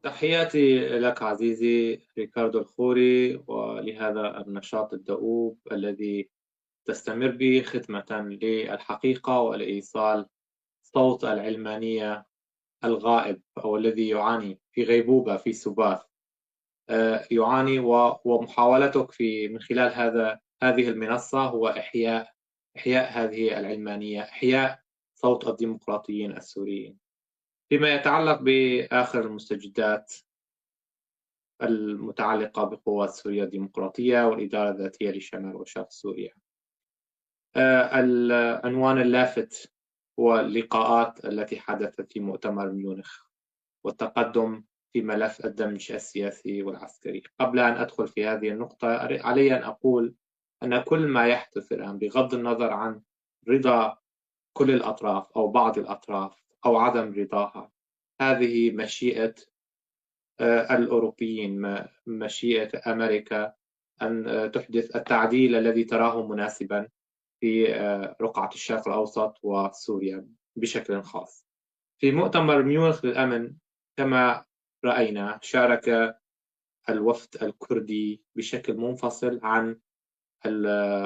تحياتي لك عزيزي ريكاردو الخوري، ولهذا النشاط الدؤوب الذي تستمر به خدمة للحقيقة ولإيصال صوت العلمانية الغائب أو الذي يعاني في غيبوبة في سبات، يعاني، ومحاولتك من خلال هذه المنصة هو إحياء هذه العلمانية، إحياء صوت الديمقراطيين السوريين. فيما يتعلق بآخر المستجدات المتعلقة بقوات سوريا الديمقراطية والإدارة الذاتية لشمال وشرق سوريا، العنوان اللافت هو اللقاءات التي حدثت في مؤتمر ميونخ والتقدم في ملف الدمج السياسي والعسكري. قبل أن أدخل في هذه النقطة علي أن أقول أن كل ما يحدث الآن بغض النظر عن رضا كل الأطراف أو بعض الأطراف أو عدم رضاها، هذه مشيئة الأوروبيين، مشيئة أمريكا أن تحدث التعديل الذي تراه مناسبا في رقعة الشرق الأوسط وسوريا بشكل خاص. في مؤتمر ميونخ للأمن كما رأينا شارك الوفد الكردي بشكل منفصل عن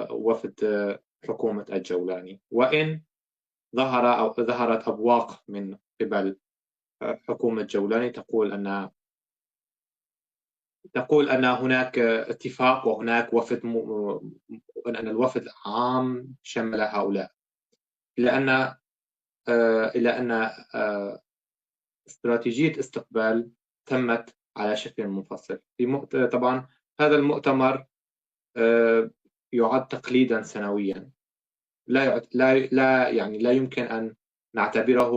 وفد حكومة الجولاني، وإن ظهر أو ظهرت أبواق من قبل حكومة جولاني تقول أن هناك اتفاق وهناك وفد أن الوفد عام شمل هؤلاء، إلا أن استراتيجية استقبال تمت على شكل منفصل. طبعا هذا المؤتمر يعد تقليدا سنويا، لا يعد لا لا يعني لا يمكن أن نعتبره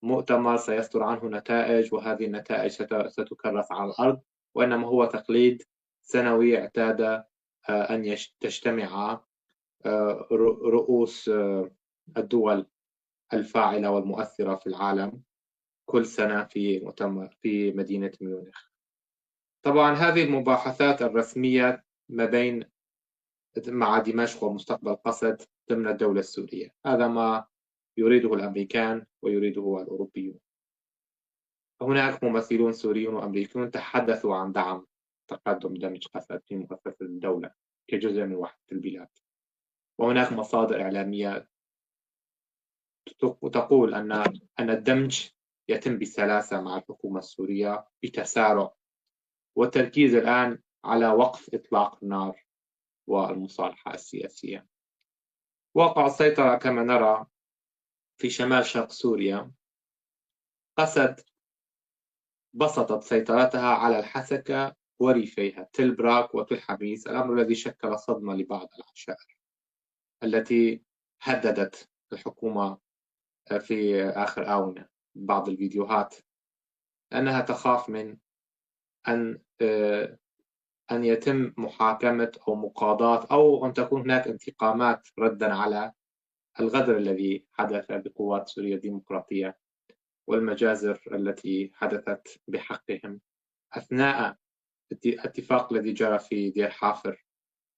مؤتمر سيصدر عنه نتائج وهذه النتائج ستكرس على الأرض، وإنما هو تقليد سنوي اعتاد أن تجتمع رؤوس الدول الفاعلة والمؤثرة في العالم كل سنة في مؤتمر في مدينة ميونخ. طبعا هذه المباحثات الرسمية ما بين مع دمشق ومستقبل قسد ضمن الدولة السورية، هذا ما يريده الأمريكان ويريده الأوروبيون. هناك ممثلون سوريون وأمريكيون تحدثوا عن دعم تقدم دمج قسد في مؤسسة الدولة كجزء من وحدة البلاد، وهناك مصادر إعلامية تقول أن الدمج يتم بسلاسة مع الحكومة السورية بتسارع، والتركيز الآن على وقف إطلاق النار والمصالحة السياسية. واقع السيطرة كما نرى في شمال شرق سوريا، قسد بسطت سيطرتها على الحسكة وريفيها تل براك وتل حميس، الأمر الذي شكل صدمة لبعض العشائر التي هددت الحكومة في آخر آونة بعض الفيديوهات، لأنها تخاف من أن يتم محاكمة أو مقاضاة أو أن تكون هناك انتقامات ردا على الغدر الذي حدث بقوات سوريا الديمقراطية والمجازر التي حدثت بحقهم أثناء الاتفاق الذي جرى في دير حافر،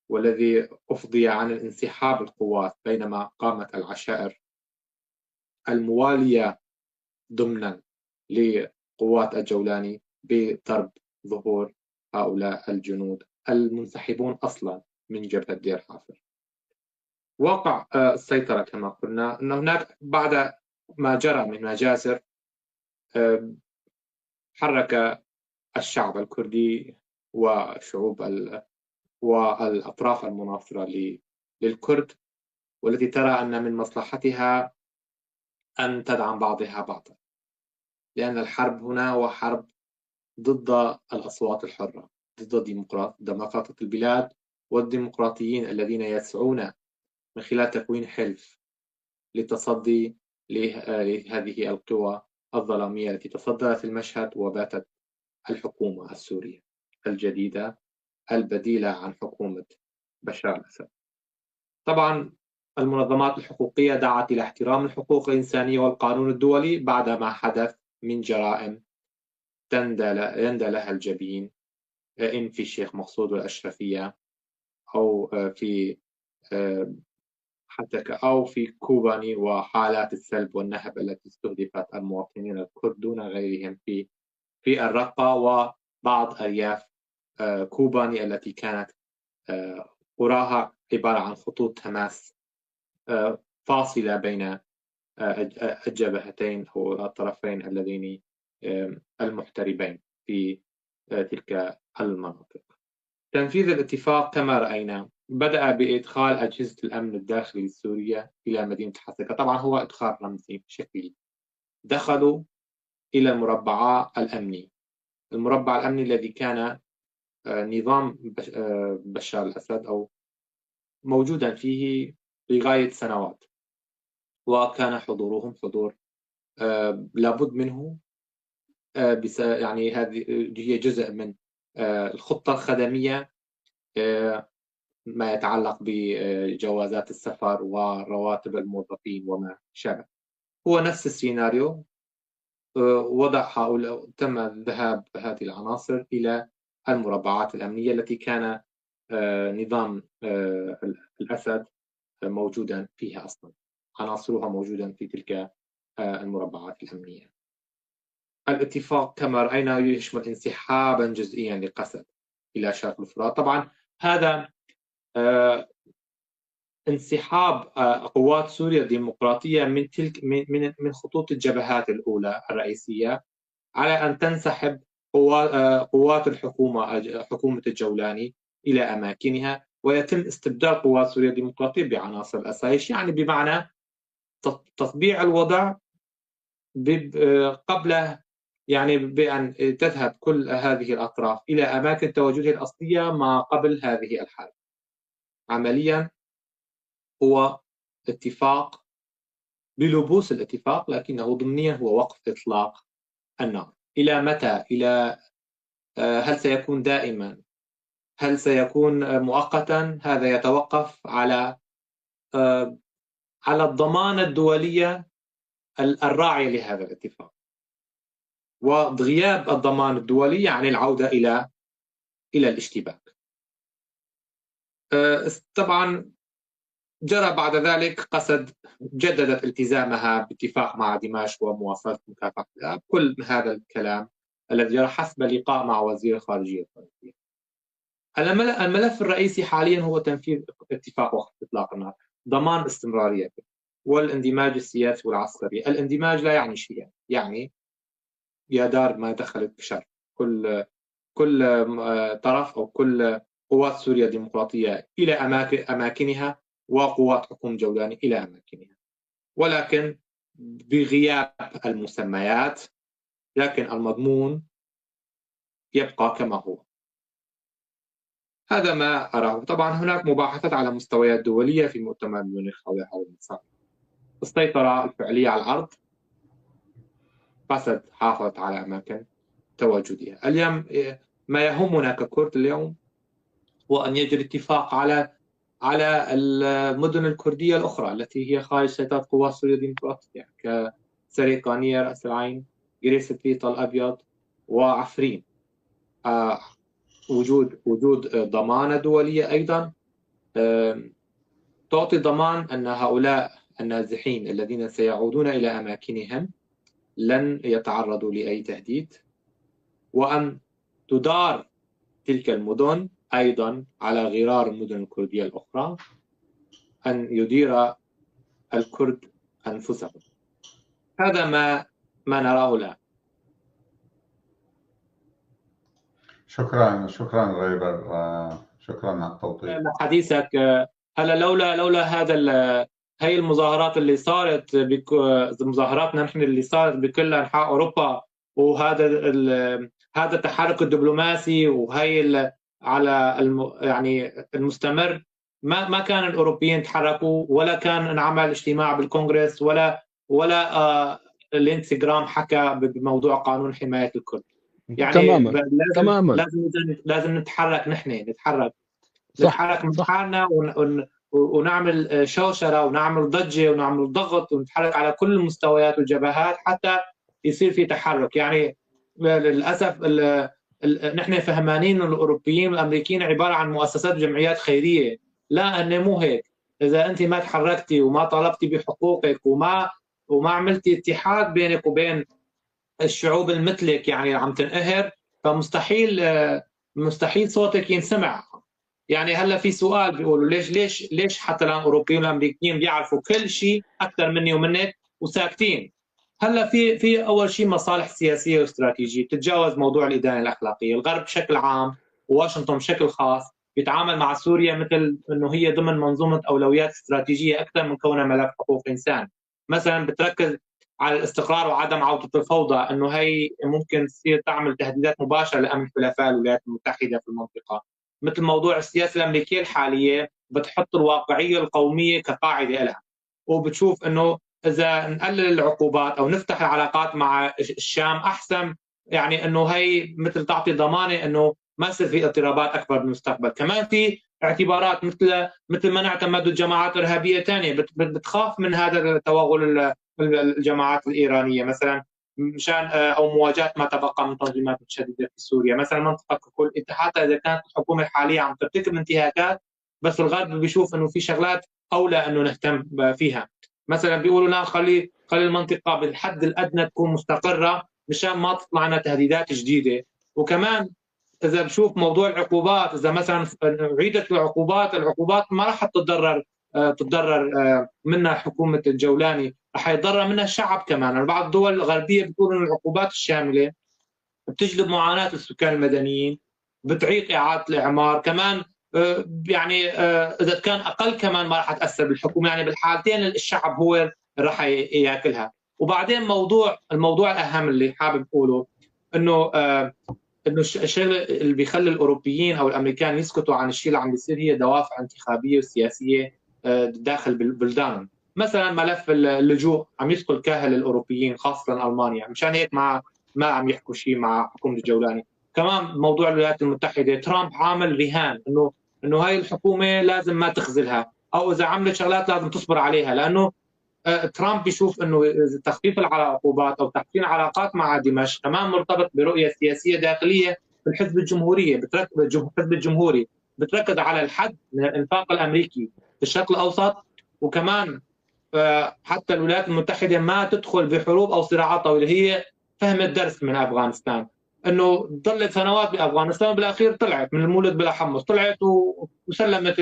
والذي أفضي عن الانسحاب القوات بينما قامت العشائر الموالية ضمنا لقوات الجولاني بضرب ظهور هؤلاء الجنود المنسحبون أصلا من جبهة دير حافر. واقع السيطرة كما قلنا أن هناك بعد ما جرى من مجازر حرك الشعب الكردي وشعوب والأطراف المناصرة للكرد، والتي ترى أن من مصلحتها أن تدعم بعضها بعضا، لأن الحرب هنا هو حرب ضد الأصوات الحرة، ضد ديمقراطية البلاد والديمقراطيين الذين يسعون من خلال تكوين حلف للتصدي لهذه القوى الظلامية التي تصدرت المشهد وباتت الحكومة السورية الجديدة البديلة عن حكومة بشار الأسد. طبعا المنظمات الحقوقية دعت إلى احترام الحقوق الإنسانية والقانون الدولي بعد ما حدث من جرائم يندى لها الجبين، إن في الشيخ مقصود والأشرفية أو في حتى أو في كوباني، وحالات السلب والنهب التي استهدفت المواطنين الكرد دون غيرهم في في الرقة وبعض أرياف كوباني التي كانت قراها عبارة عن خطوط تماس فاصلة بين الجبهتين أو الطرفين اللذين المحتربين في تلك المناطق. تنفيذ الاتفاق كما رأينا بدأ بإدخال أجهزة الأمن الداخلي السورية إلى مدينة حسكة. طبعا هو إدخال رمزي شكلي. دخلوا إلى المربع الأمني، المربع الأمني الذي كان نظام بشار الأسد أو موجودا فيه لغاية سنوات، وكان حضورهم حضور لابد منه، يعني هذه هي جزء من الخطة الخدمية، ما يتعلق بجوازات السفر ورواتب الموظفين وما شابه. هو نفس السيناريو، وضع هؤلاء، تم ذهاب هذه العناصر إلى المربعات الأمنية التي كان نظام الأسد موجودا فيها أصلا، عناصرها موجودا في تلك المربعات الأمنية. الاتفاق كما رأينا يشمل انسحابا جزئيا لقسد إلى شرق الفرات. طبعا هذا انسحاب قوات سوريا الديمقراطية من تلك من خطوط الجبهات الأولى الرئيسية، على أن تنسحب قوات الحكومة، حكومة الجولاني، إلى أماكنها، ويتم استبدال قوات سوريا الديمقراطية بعناصر الأسايش، يعني بمعنى تطبيع الوضع قبل، يعني بأن تذهب كل هذه الأطراف إلى أماكن تواجدها الأصلية ما قبل هذه الحرب. عمليا هو اتفاق بلبوس الاتفاق، لكنه ضمنيا هو وقف إطلاق النار. إلى متى؟ إلى هل سيكون دائما؟ هل سيكون مؤقتا؟ هذا يتوقف على الضمانة الدولية الراعية لهذا الاتفاق، وغياب الضمان الدولي يعني العودة إلى الاشتباك. طبعا جرى بعد ذلك قسد جددت التزامها باتفاق مع دمشق ومواصلة مكافحة الإرهاب، كل هذا الكلام الذي جرى حسب لقاء مع وزير الخارجية الفرنسية. الملف الرئيسي حاليا هو تنفيذ اتفاق وقف إطلاق النار، ضمان استمراريته، والاندماج السياسي والعسكري. الاندماج لا يعني شيئا، يعني يا دار ما دخلت بشر، كل طرف أو كل قوات سوريا الديمقراطية إلى أماكنها، وقوات حكومة جولاني إلى أماكنها، ولكن بغياب المسميات، لكن المضمون يبقى كما هو. هذا ما أراه. طبعا هناك مباحثات على مستويات دولية في مؤتمر ميونخ حول هذا المسار. السيطرة الفعلية على الأرض، قسد حافظت على أماكن تواجدها. اليوم ما يهمنا ككرد اليوم هو أن يجري اتفاق على المدن الكردية الأخرى التي هي خارج سيطرة قوات سوريا الديمقراطية، كسريقانية، رأس العين، جريس الفيطة الأبيض، وعفرين. وجود ضمانة دولية أيضا تعطي ضمان أن هؤلاء النازحين الذين سيعودون إلى أماكنهم لن يتعرضوا لأي تهديد، وأن تدار تلك المدن أيضا على غرار المدن الكردية الأخرى، أن يدير الكرد أنفسهم. هذا ما نراه الآن. شكرا ريبر، شكرا على التوضيح. حديثك هلا لولا هذا هي المظاهرات اللي صارت مظاهراتنا نحن اللي صارت بكل أنحاء أوروبا، وهذا هذا التحرك الدبلوماسي وهي على يعني المستمر، ما كان الأوروبيين تحركوا، ولا كان انعمل اجتماع بالكونغرس، ولا الانستغرام حكى بموضوع قانون حماية الكرد. يعني تماما لازم نتحرك، نحن نتحرك من حالنا ونعمل شوشرة ونعمل ضجة ونعمل ضغط ونتحرك على كل المستويات والجبهات حتى يصير في تحرك. يعني للأسف نحن فهمانين الأوروبيين والأمريكيين عبارة عن مؤسسات وجمعيات خيرية. لا، أنه مو هيك. إذا أنت ما تحركتي وما طالبتي بحقوقك وما عملتي اتحاد بينك وبين الشعوب المثلك يعني عم تنقهر، فمستحيل مستحيل صوتك ينسمع. يعني هلا في سؤال بيقولوا ليش ليش ليش حتى الان الاوروبيين والامريكيين بيعرفوا كل شيء اكثر مني ومنك وساكتين؟ هلا في اول شيء مصالح سياسية واستراتيجيه بتتجاوز موضوع الادانه الاخلاقية. الغرب بشكل عام وواشنطن بشكل خاص بيتعامل مع سوريا مثل انه هي ضمن منظومة اولويات استراتيجية اكثر من كونها ملف حقوق انسان. مثلا بتركز على الاستقرار وعدم عوده الفوضى، انه هي ممكن تصير تعمل تهديدات مباشرة لامن حلفاء الولايات المتحدة في المنطقة. مثل موضوع السياسة الامريكية الحالية بتحط الواقعية القومية كقاعدة لها، وبتشوف انه اذا نقلل العقوبات او نفتح العلاقات مع الشام احسن، يعني انه هي مثل تعطي ضمانه انه ما يصير في اضطرابات اكبر بالمستقبل. كمان في اعتبارات مثل منع تمدد جماعات ارهابية ثانية، بتخاف من هذا التوغل الجماعات الايرانية مثلا مشان او مواجهة ما تبقى من تنظيمات متشددة في سوريا. مثلا منطقة ككل، حتى اذا كانت الحكومة الحالية عم ترتكب انتهاكات، بس الغرب بيشوف انه في شغلات اولى انه نهتم فيها. مثلا بيقولوا لا، خلي المنطقة بالحد الادنى تكون مستقره مشان ما تطلع لنا تهديدات جديدة. وكمان اذا بشوف موضوع العقوبات، اذا مثلا عيدت العقوبات، العقوبات ما راح تتضرر منها حكومة الجولاني، راح يتضرر منها الشعب كمان. يعني بعض الدول الغربية بتقول انه العقوبات الشاملة بتجلب معاناة السكان المدنيين، بتعيق اعاده الاعمار كمان، يعني اذا كان اقل كمان ما راح تاثر بالحكومة، يعني بالحالتين الشعب هو راح ياكلها. وبعدين الموضوع الاهم اللي حابب اقوله انه الشيء اللي بيخلي الاوروبيين او الامريكان يسكتوا عن الشيء اللي عم بيصير هي دوافع انتخابية وسياسية داخل بلدانهم. مثلا ملف اللجوء عم يثقل كاهل الاوروبيين خاصة المانيا، مشان هيك ما عم يحكوا شيء مع حكومة الجولاني. كمان موضوع الولايات المتحدة، ترامب عامل رهان انه هاي الحكومة لازم ما تخذلها، او اذا عملت شغلات لازم تصبر عليها، لانه ترامب بيشوف انه تخفيف العقوبات او تحسين علاقات مع دمشق كمان مرتبط برؤية سياسية داخلية في الحزب الجمهورية، الحزب الجمهوري بتركز على الحد من الانفاق الامريكي في الشرق الاوسط، وكمان حتى الولايات المتحدة ما تدخل بحروب او صراعات طويلة. هي فهمت درس من افغانستان، انه ضلت سنوات بافغانستان وبالاخير طلعت من المولد بلا حمص، طلعت وسلمت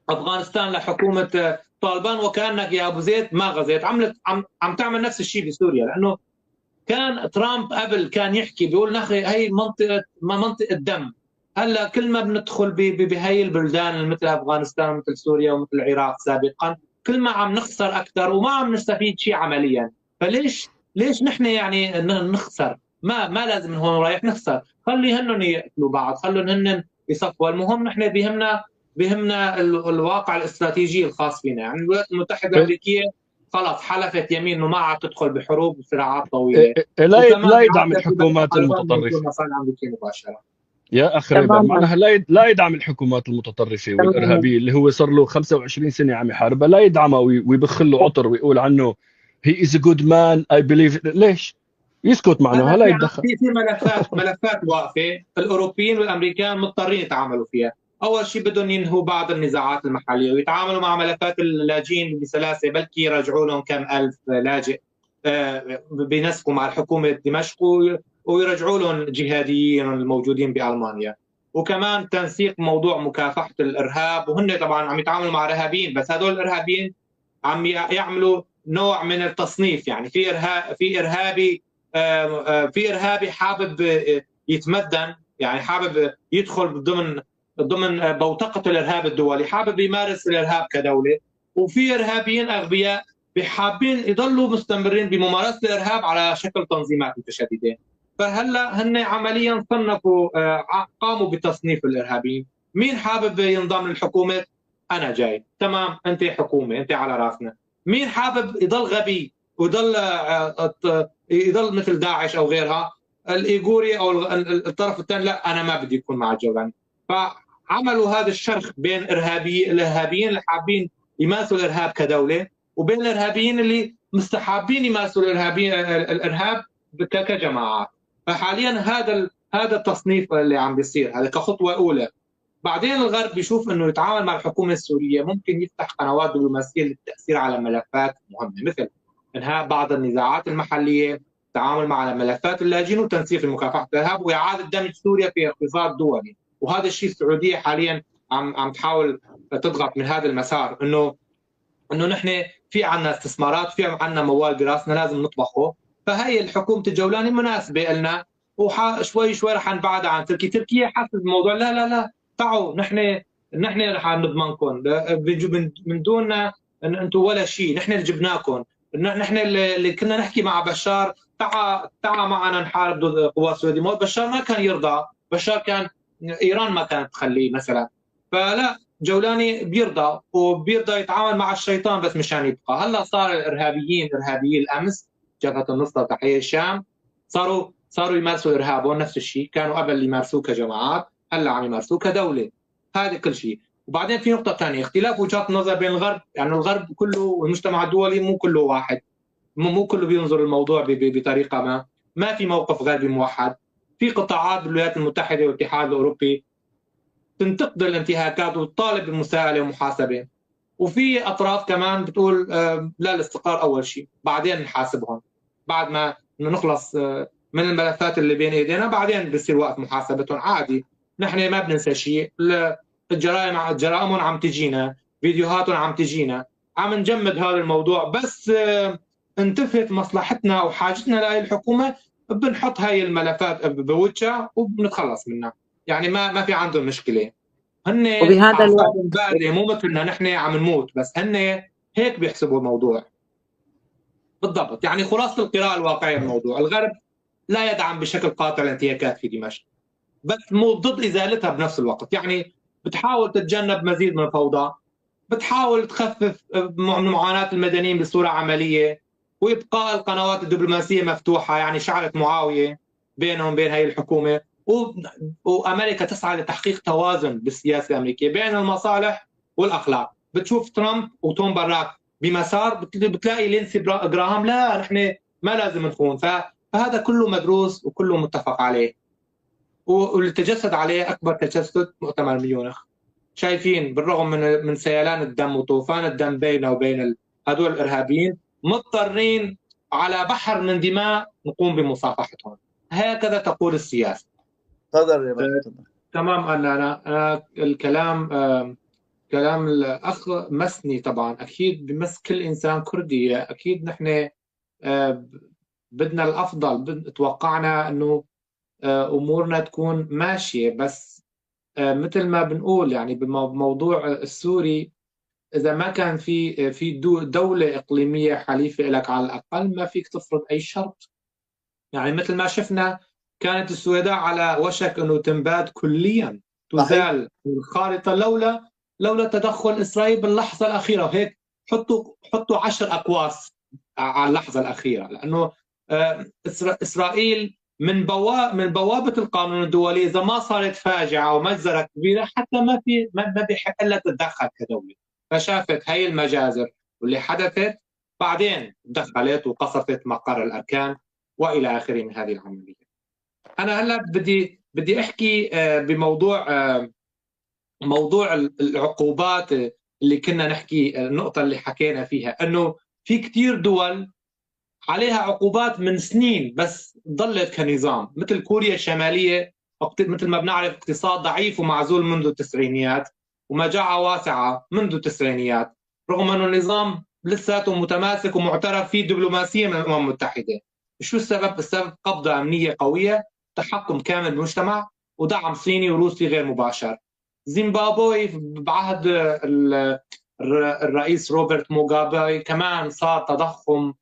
افغانستان لحكومة طالبان، وكانك يا ابو زيد ما غزيت. عملت عم تعمل نفس الشيء بسوريا، لانه كان ترامب قبل كان يحكي بيقول نخي هي منطقة دم. هلا كل ما بندخل بهي البلدان مثل افغانستان ومثل سوريا ومثل العراق سابقا، كل ما عم نخسر اكثر وما عم نستفيد شيء عمليا. فليش ليش نحن يعني نخسر؟ ما لازم من هون ورايح نخسر، خلي هن ياكلوا بعض، خلوا هن يصفوا، المهم نحن بهمنا الواقع الاستراتيجي الخاص فينا. يعني الولايات المتحدة الامريكية خلص حلفت يمين انه ما عاد تدخل بحروب وصراعات طويلة. لا يدعم الحكومات المتطرفة مباشرة يا اخ ريبر، معناها لا يدعم الحكومات المتطرفة والارهابيه اللي هو صار له 25 سنة عم يحاربها، لا يدعمها ويبخ له عطر ويقول عنه he is a good man I believe. ليش يسكت معناها؟ لا يتدخل. في ملفات واقفة الاوروبيين والامريكان مضطرين يتعاملوا فيها. اول شيء بدهم ينهوا بعض النزاعات المحلية ويتعاملوا مع ملفات اللاجئين بسلاسة، بلكي يرجعوا لهم كم الف لاجئ، بينسقوا مع الحكومة دمشق ويرجعوا لهم جهاديين الموجودين بالمانيا. وكمان تنسيق موضوع مكافحة الارهاب، وهن طبعا عم يتعاملوا مع ارهابيين، بس هدول الارهابيين عم يعملوا نوع من التصنيف، يعني في ارهابي في ارهابي حابب يتمدن، يعني حابب يدخل ضمن بوتقه الارهاب الدولي، حابب يمارس الارهاب كدولة، وفي ارهابيين اغبياء حابين يضلوا مستمرين بممارسة الارهاب على شكل تنظيمات متشددة. فهلا هن عمليا صنفوا، قاموا بتصنيف الارهابيين، مين حابب ينضم للحكومة؟ انا جاي، تمام، انت حكومة، انت على راسنا. مين حابب يضل غبي ويضل يضل مثل داعش او غيرها، الايغوري او الطرف الثاني، لا انا ما بدي اكون مع الجولاني. فعملوا هذا الشرخ بين الارهابيين اللي حابين يمارسوا الارهاب كدولة، وبين الارهابيين اللي مستحابين يمارسوا الارهاب كجماعات. فحاليا هذا التصنيف اللي عم بيصير، هذا كخطوه اولى. بعدين الغرب بيشوف انه يتعامل مع الحكومة السورية ممكن يفتح قنوات دبلوماسية للتاثير على ملفات مهمة، مثل انهاء بعض النزاعات المحلية، التعامل مع ملفات اللاجئين وتنسيق مكافحة الارهاب واعاده دمج سوريا في اقتصاد دولي. وهذا الشيء السعودية حاليا عم تحاول تضغط من هذا المسار، انه نحن في عندنا استثمارات، في عندنا موال براسنا لازم نطبخه. فهي الحكومة الجولاني مناسبة لنا، وشوي شوي رح نبعد عن تركيا. تركيا حاسه بالموضوع، لا لا لا، تعوا نحن رح نضمنكم، من دوننا انتم ولا شيء، نحن اللي جبناكم، نحن اللي كنا نحكي مع بشار تعا تعا معنا نحارب ضد القوات السورية. بشار ما كان يرضى، بشار كان ايران ما كانت تخليه مثلا. فلا، جولاني بيرضى وبيرضى يتعامل مع الشيطان بس مشان يبقى. هلا صار الارهابيين، ارهابيي الامس جبهة النصرة وتحرير الشام، صاروا يمارسوا ارهابهم نفس الشيء كانوا قبل يمارسوه كجماعات، هلا عم يمارسوه كدولة. هذا كل شيء. وبعدين في نقطة ثانيه، اختلاف وجهات النظر بين الغرب، يعني الغرب كله والمجتمع الدولي مو كله واحد، مو كله بينظر الموضوع بطريقة ما في موقف غربي موحد. في قطاعات بالولايات المتحدة والاتحاد الاوروبي تنتقد الانتهاكات وتطالب بالمساءله والمحاسبه، وفي اطراف كمان بتقول لا، الاستقرار اول شيء، بعدين نحاسبهم، بعد ما نخلص من الملفات اللي بين ايدينا بعدين بصير وقت محاسبتهم. عادي، نحن ما بننسى شيء، الجرائم جرائمهم عم تجينا، فيديوهاتهم عم تجينا، عم نجمد هذا الموضوع، بس انتفت مصلحتنا وحاجتنا لهي الحكومة بنحط هاي الملفات بوجهها وبنتخلص منها. يعني ما في عندهم مشكله، هن وبهذا الوقت باردة، مو مثلنا نحن عم نموت، بس هن هيك بيحسبوا الموضوع بالضبط. يعني خلاصه القراءة الواقعية للموضوع، الغرب لا يدعم بشكل قاطع الانتهاكات في دمشق، بس مو ضد ازالتها بنفس الوقت. يعني بتحاول تتجنب مزيد من الفوضى، بتحاول تخفف من معاناة المدنيين بصورة عملية، وإبقاء القنوات الدبلوماسية مفتوحة، يعني شعرة معاوية بينهم بين هاي الحكومة. وأمريكا تسعى لتحقيق توازن بالسياسة الأمريكية بين المصالح والأخلاق. بتشوف ترامب وتوم براك بمسار، بتلاقي لينسي جراهام لا، نحن ما لازم نخون. فهذا كله مدروس وكله متفق عليه، واللي تجسد عليه اكبر تجسد مؤتمر ميونخ. شايفين بالرغم من سيلان الدم وطوفان الدم بيننا وبين هدول الارهابيين، مضطرين على بحر من دماء نقوم بمصافحتهم. هكذا تقول السياسه. تفضل يا باشا. تمام. انا الكلام كلام الاخ مسني طبعا، اكيد بمس كل انسان كردي. اكيد نحن بدنا الافضل، توقعنا انه امورنا تكون ماشيه، بس مثل ما بنقول يعني بموضوع السوري، اذا ما كان في دولة اقليمية حليفة لك على الاقل ما فيك تفرض اي شرط. يعني مثل ما شفنا كانت السويداء على وشك انه تنباد كليا، تزال من الخارطة لولا تدخل اسرائيل باللحظة الاخيره. وهيك حطوا 10 اقواس على اللحظة الاخيره، لانه اسرائيل من بوابه القانون الدولي اذا ما صارت فاجعة ومجزره كبيرة حتى ما في ما بيحق لها تتدخل كدوله. فشافت هي المجازر واللي حدثت، بعدين دخلت وقصفت مقر الاركان والى اخره من هذه العملية. انا هلا بدي احكي بموضوع موضوع العقوبات اللي كنا نحكي، النقطة اللي حكينا فيها انه في كثير دول عليها عقوبات من سنين بس ضلت كنظام، مثل كوريا الشماليه، مثل ما بنعرف اقتصاد ضعيف ومعزول منذ التسعينيات، ومجاعه واسعة منذ التسعينيات، رغم انه النظام لساته متماسك ومعترف فيه دبلوماسيا من الامم المتحدة. شو السبب؟ السبب قبضه امنية قوية، تحكم كامل بالمجتمع، ودعم صيني وروسي غير مباشر. زيمبابوي بعهد الرئيس روبرت موغابي كمان صار تضخم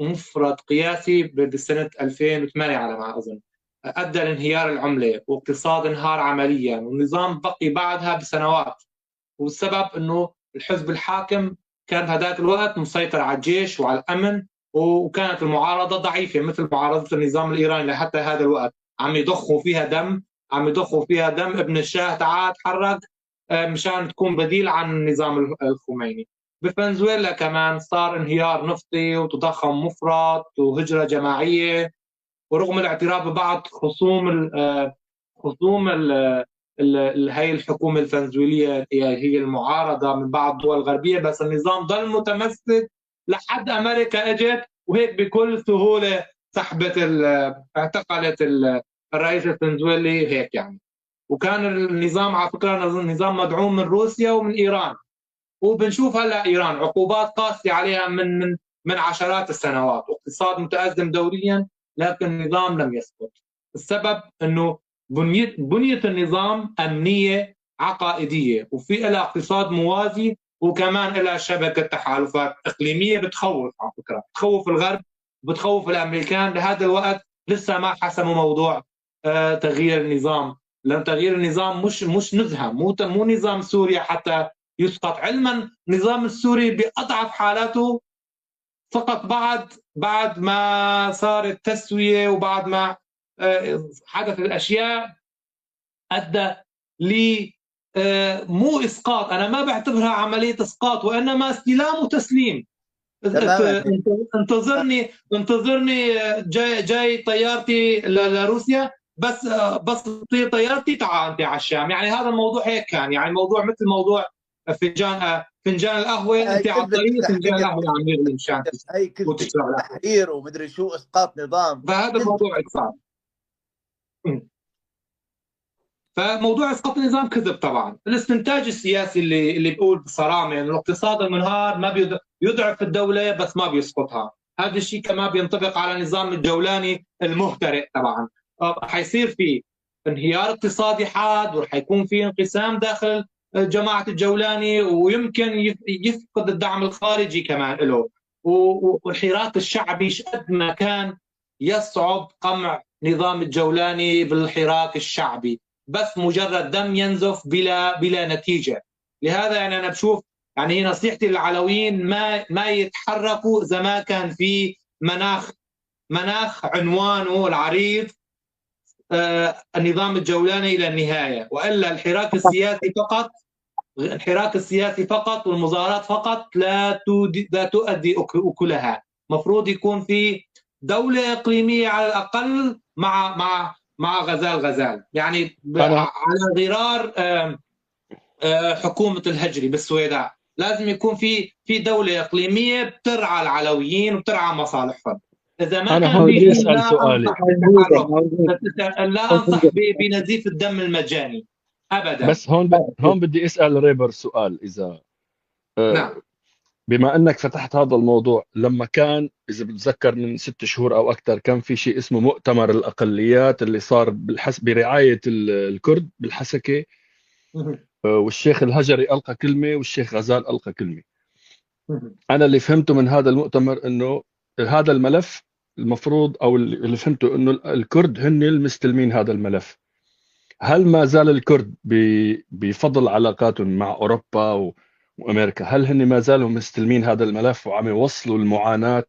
مفرط قياسي بسنة 2008 على ما أظن، أدى لانهيار العملة واقتصاد انهار عمليا، والنظام بقي بعدها بسنوات. والسبب أنه الحزب الحاكم كان بهذاك الوقت مسيطر على الجيش وعلى الأمن، وكانت المعارضة ضعيفة مثل معارضة النظام الإيراني لحتى هذا الوقت، عم يضخوا فيها دم، عم يضخوا فيها دم. ابن الشاه تعال تحرك مشان تكون بديل عن النظام الخميني. بفنزويلا كمان صار انهيار نفطي وتضخم مفرط وهجرة جماعية، ورغم الاعتراف ببعض خصوم هي الحكومة الفنزويلية هي المعارضة من بعض الدول الغربية، بس النظام ضل متمسك لحد أمريكا اجت وهيك بكل سهولة سحبت اعتقلت الرئيس الفنزويلي هيك يعني. وكان النظام على فكرة نظام مدعوم من روسيا ومن ايران، وبنشوف هلا ايران عقوبات قاسية عليها من من من عشرات السنوات، واقتصاد متازم دوليا، لكن النظام لم يسقط. السبب انه بنيه النظام امنية عقائدية، وفي لها اقتصاد موازي، وكمان لها شبكة تحالفات اقليمية بتخوف على فكرة، بتخوف الغرب، بتخوف الامريكان. لهذا الوقت لسه ما حسموا موضوع تغيير النظام، لان تغيير النظام مش نزهه، مو نظام سوريا حتى يسقط. علما النظام السوري باضعف حالاته سقط بعد ما صارت تسويه، وبعد ما حدثت الاشياء ادى ل مو اسقاط، انا ما بعتبرها عملية اسقاط، وانما استلام وتسليم. انتظرني انتظرني، جاي طيارتي لروسيا، بس تطير طيارتي تعال انت على الشام. يعني هذا الموضوع هيك كان، يعني الموضوع مثل موضوع فنجان القهوة، انت على الطريق فنجان القهوة عم يغلي مشان وتشرب تحرير ومدري شو اسقاط نظام. فهذا الموضوع صار. فموضوع اسقاط النظام كذب طبعا. الاستنتاج السياسي اللي بيقول بصرامه انه الاقتصاد المنهار ما بيضعف الدولة بس ما بيسقطها، هذا الشيء كمان بينطبق على نظام الجولاني المهترئ طبعا. حيصير في انهيار اقتصادي حاد، ورح يكون في انقسام داخل جماعة الجولاني، ويمكن يفقد الدعم الخارجي كمان له. والحراك الشعبي قد ما كان يصعب قمع نظام الجولاني بالحراك الشعبي، بس مجرد دم ينزف بلا نتيجة. لهذا يعني انا بشوف، يعني هي نصيحتي للعلويين، ما يتحركوا اذا ما كان في مناخ عنوانه العريض النظام الجولاني الى النهاية، والا الحراك السياسي فقط، الحراك السياسي فقط والمظاهرات فقط لا تؤدي اكلها. مفروض يكون في دولة اقليمية على الاقل مع مع مع غزال يعني على غرار حكومة الهجري بالسويداء. لازم يكون في دولة اقليمية بترعى العلويين وبترعى مصالحهم. اذا ما أنا كان هون بدي في اسال سؤالي، لا انصح بنزيف الدم المجاني ابدا. بس هون بدي اسال ريبر سؤال، اذا نعم. بما انك فتحت هذا الموضوع، لما كان اذا بتذكر من 6 شهور او اكثر كان في شيء اسمه مؤتمر الاقليات اللي صار برعاية الكرد بالحسكه، والشيخ الهجري القى كلمة والشيخ غزال القى كلمة. انا اللي فهمته من هذا المؤتمر انه هذا الملف المفروض، او اللي فهمته انه الكرد هن المستلمين هذا الملف. هل ما زال الكرد بفضل علاقاتهم مع اوروبا وامريكا، هل هن ما زالوا مستلمين هذا الملف وعم يوصلوا المعاناة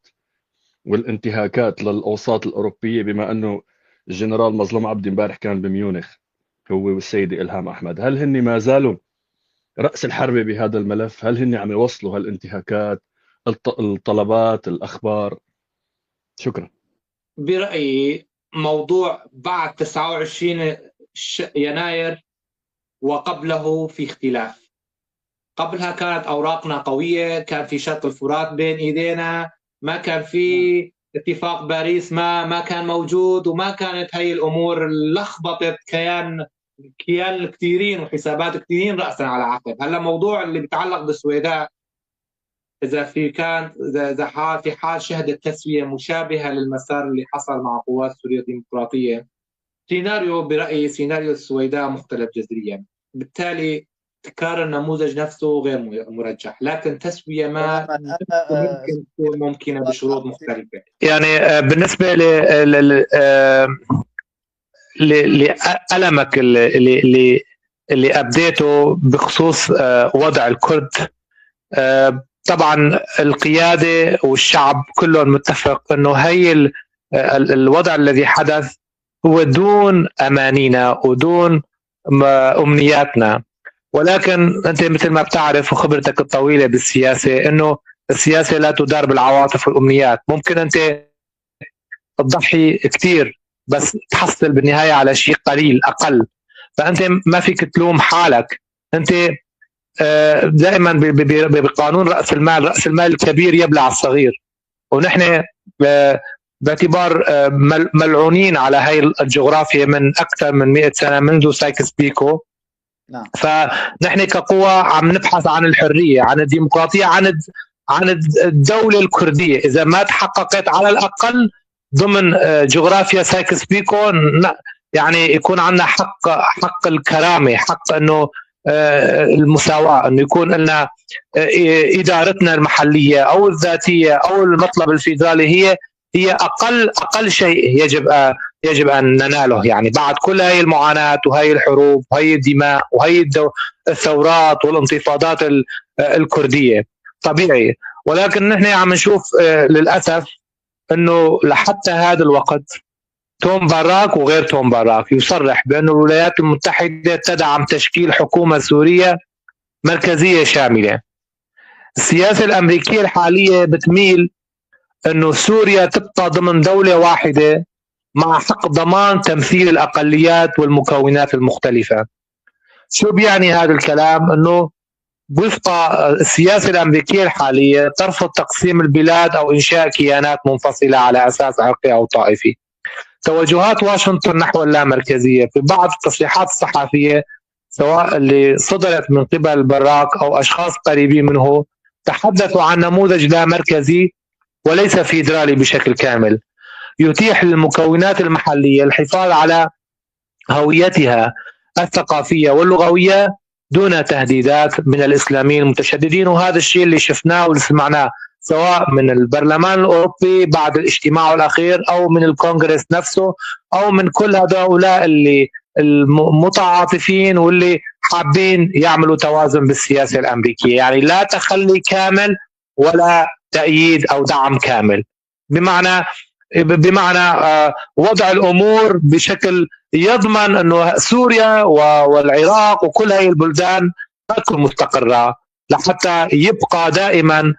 والانتهاكات للاوساط الاوروبية، بما انه الجنرال مظلوم عبدي امبارح كان بميونخ هو والسيدة الهام احمد؟ هل هن ما زالوا راس الحربة بهذا الملف؟ هل هن عم يوصلوا هالانتهاكات، الطلبات، الاخبار؟ شكرا. برايي موضوع بعد 29 يناير وقبله في اختلاف. قبلها كانت اوراقنا قوية، كان في شط الفرات بين ايدينا، ما كان في اتفاق باريس، ما كان موجود، وما كانت هي الامور لخبطت كيان الكثيرين وحسابات كثيرين راسا على عقب. هلا موضوع اللي بيتعلق بالسويداء، اذا في كان اذا في حال شهدت تسويه مشابهة للمسار اللي حصل مع قوات سوريا الديمقراطية، سيناريو برايي سيناريو السويداء مختلف جذريا، بالتالي تكرار النموذج نفسه غير مرجح، لكن تسويه ما ممكن تكون ممكنة بشروط مختلفة. يعني بالنسبة لألمك اللي ابديته بخصوص وضع الكرد، طبعا القيادة والشعب كلهم متفق انه هي الوضع الذي حدث هو دون امانينا ودون امنياتنا، ولكن انت مثل ما بتعرف وخبرتك الطويلة بالسياسة انه السياسة لا تدار بالعواطف والامنيات. ممكن انت تضحي كثير بس تحصل بالنهاية على شيء قليل اقل، فانت ما فيك تلوم حالك. انت دائما بقانون راس المال، راس المال الكبير يبلع الصغير، ونحن باعتبار ملعونين على هاي الجغرافيا من اكثر من 100 سنة منذ سايكس بيكو. نعم. فنحن كقوى عم نبحث عن الحرية، عن الديمقراطية، عن الدولة الكردية، اذا ما تحققت على الاقل ضمن جغرافيا سايكس بيكو، يعني يكون عندنا حق الكرامة، حق انه المساواة، انه يكون لنا ادارتنا المحلية او الذاتية او المطلب الفيدرالي هي اقل شيء يجب ان نناله، يعني بعد كل هاي المعاناة وهي الحروب وهي الدماء وهي الثورات والانتفاضات الكردية طبيعي. ولكن نحن عم نشوف للاسف انه لحتى هذا الوقت توم باراك وغير توم باراك يصرح بأن الولايات المتحدة تدعم تشكيل حكومة سورية مركزية شاملة. السياسة الأمريكية الحالية بتميل أنه سوريا تبقى ضمن دولة واحدة مع حق ضمان تمثيل الأقليات والمكونات المختلفة. شو بيعني هذا الكلام؟ أنه وفق السياسة الأمريكية الحالية ترفض تقسيم البلاد أو إنشاء كيانات منفصلة على أساس عرقي أو طائفي. توجهات واشنطن نحو اللامركزية في بعض التصريحات الصحفية سواء اللي صدرت من قبل براك أو أشخاص قريبين منه تحدثوا عن نموذج لا مركزي وليس فيدرالي بشكل كامل، يتيح للمكونات المحلية الحفاظ على هويتها الثقافية واللغوية دون تهديدات من الإسلاميين المتشددين. وهذا الشيء اللي شفناه واللي سمعناه سواء من البرلمان الأوروبي بعد الاجتماع الأخير أو من الكونغرس نفسه أو من كل هؤلاء اللي المتعاطفين واللي حابين يعملوا توازن بالسياسة الأمريكية، يعني لا تخلي كامل ولا تأييد أو دعم كامل، بمعنى وضع الأمور بشكل يضمن أنه سوريا والعراق وكل هاي البلدان ما تكون مستقرة لحتى يبقى دائما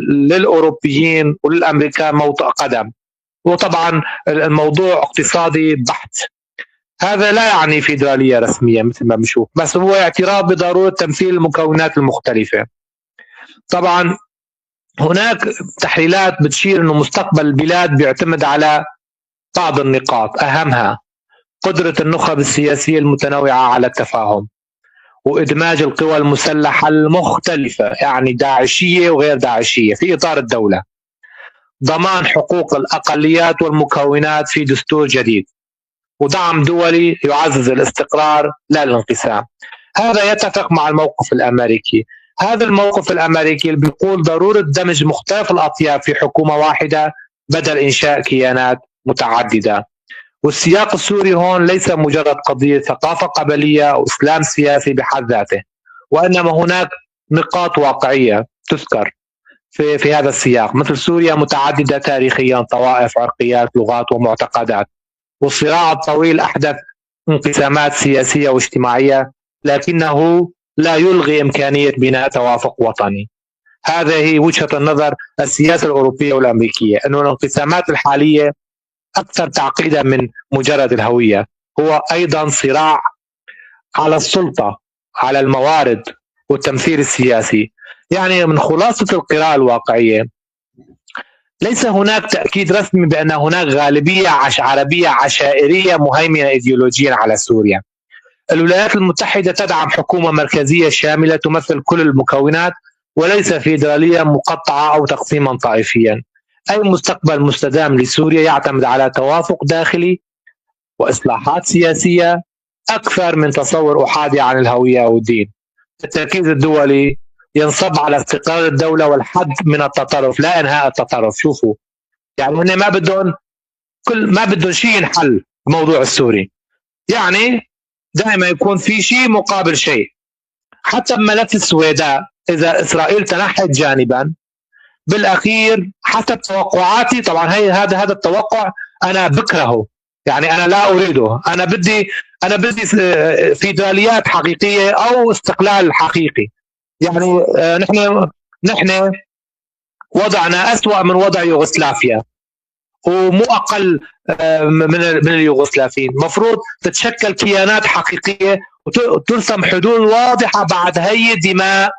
للأوروبيين وللأمريكان موطئ قدم. وطبعا الموضوع اقتصادي بحت، هذا لا يعني فيدرالية رسمية مثل ما بنشوف، بس هو اعتراف بضرورة تمثيل المكونات المختلفة. طبعا هناك تحليلات بتشير أنه مستقبل البلاد بيعتمد على بعض النقاط، أهمها قدرة النخب السياسية المتنوعة على التفاهم وإدماج القوى المسلحة المختلفة، يعني داعشية وغير داعشية في إطار الدولة، ضمان حقوق الأقليات والمكونات في دستور جديد، ودعم دولي يعزز الاستقرار لا الانقسام. هذا يتفق مع الموقف الأمريكي. هذا الموقف الأمريكي اللي بيقول ضرورة دمج مختلف الأطياف في حكومة واحدة بدل إنشاء كيانات متعددة. والسياق السوري هون ليس مجرد قضية ثقافة قبلية أو إسلام سياسي بحد ذاته، وإنما هناك نقاط واقعية تذكر في هذا السياق، مثل سوريا متعددة تاريخيا، طوائف، عرقيات، لغات ومعتقدات، والصراع الطويل أحدث انقسامات سياسية واجتماعية، لكنه لا يلغي إمكانية بناء توافق وطني. هذه هي وجهة النظر السياسة الأوروبية والأمريكية، أن الانقسامات الحالية أكثر تعقيدا من مجرد الهوية، هو أيضا صراع على السلطة، على الموارد والتمثيل السياسي. يعني من خلاصة القراءة الواقعية، ليس هناك تأكيد رسمي بأن هناك غالبية عربية عشائرية مهيمنة إيديولوجيا على سوريا. الولايات المتحدة تدعم حكومة مركزية شاملة تمثل كل المكونات، وليس فيدرالية مقطعة أو تقسيما طائفيا. أي مستقبل مستدام لسوريا يعتمد على توافق داخلي وإصلاحات سياسية أكثر من تصور أحادي عن الهوية أو الدين. التركيز الدولي ينصب على استقرار الدولة والحد من التطرف، لا إنهاء التطرف. شوفوا، يعني هن ما بدهم شيء ينحل الموضوع السوري، يعني دائما يكون في شيء مقابل شيء. حتى بملف السويداء إذا إسرائيل تنحت جانبا بالأخير حسب توقعاتي، طبعا هي هذا التوقع أنا بكرهه، يعني أنا لا أريده، أنا بدي فيدراليات حقيقية أو استقلال حقيقي. يعني نحن وضعنا أسوأ من وضع يوغوسلافيا، ومو أقل من اليوغوسلافيين. مفروض تتشكل كيانات حقيقية وترسم حدود واضحة بعد هي الدماء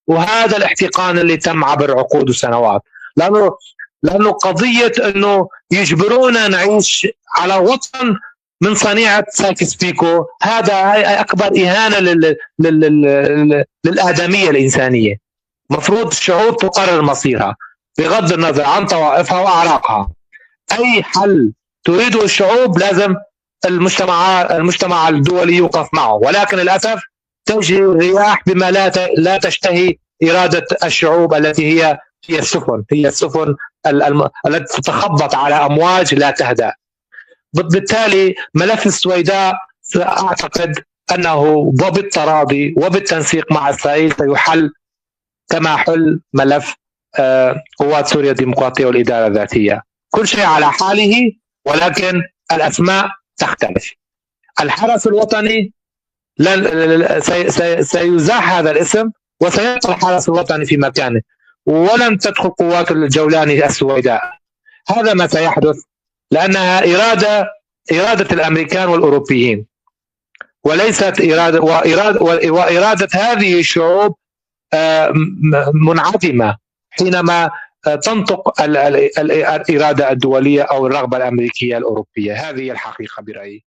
وهذا الاحتقان اللي تم عبر عقود وسنوات. لأنه لأنه قضية أنه يجبرونا نعيش على وطن من صنيعة سايكس بيكو، هذا أكبر إهانة للآدمية الإنسانية. مفروض الشعوب تقرر مصيرها بغض النظر عن طوائفها وأعراقها. أي حل تريده الشعوب لازم المجتمع الدولي يوقف معه، ولكن للأسف تجري الرياح بما لا تشتهي إرادة الشعوب التي هي السفن، هي السفن التي تتخبط على أمواج لا تهدأ. بالتالي ملف السويداء أعتقد أنه وبالتراضي وبالتنسيق مع إسرائيل سيحل كما حل ملف قوات سوريا الديمقراطية والإدارة الذاتية. كل شيء على حاله، ولكن الأسماء تختلف. الحرس الوطني سيزاح هذا الاسم وسيبقى الحرس الوطني في مكانه، ولن تدخل قوات الجولاني السويداء. هذا ما سيحدث، لأنها إرادة الأمريكان والأوروبيين، وليست إرادة، وإرادة هذه الشعوب منعدمة حينما تنطق الإرادة الدولية أو الرغبة الأمريكية الأوروبية. هذه الحقيقة برأيي.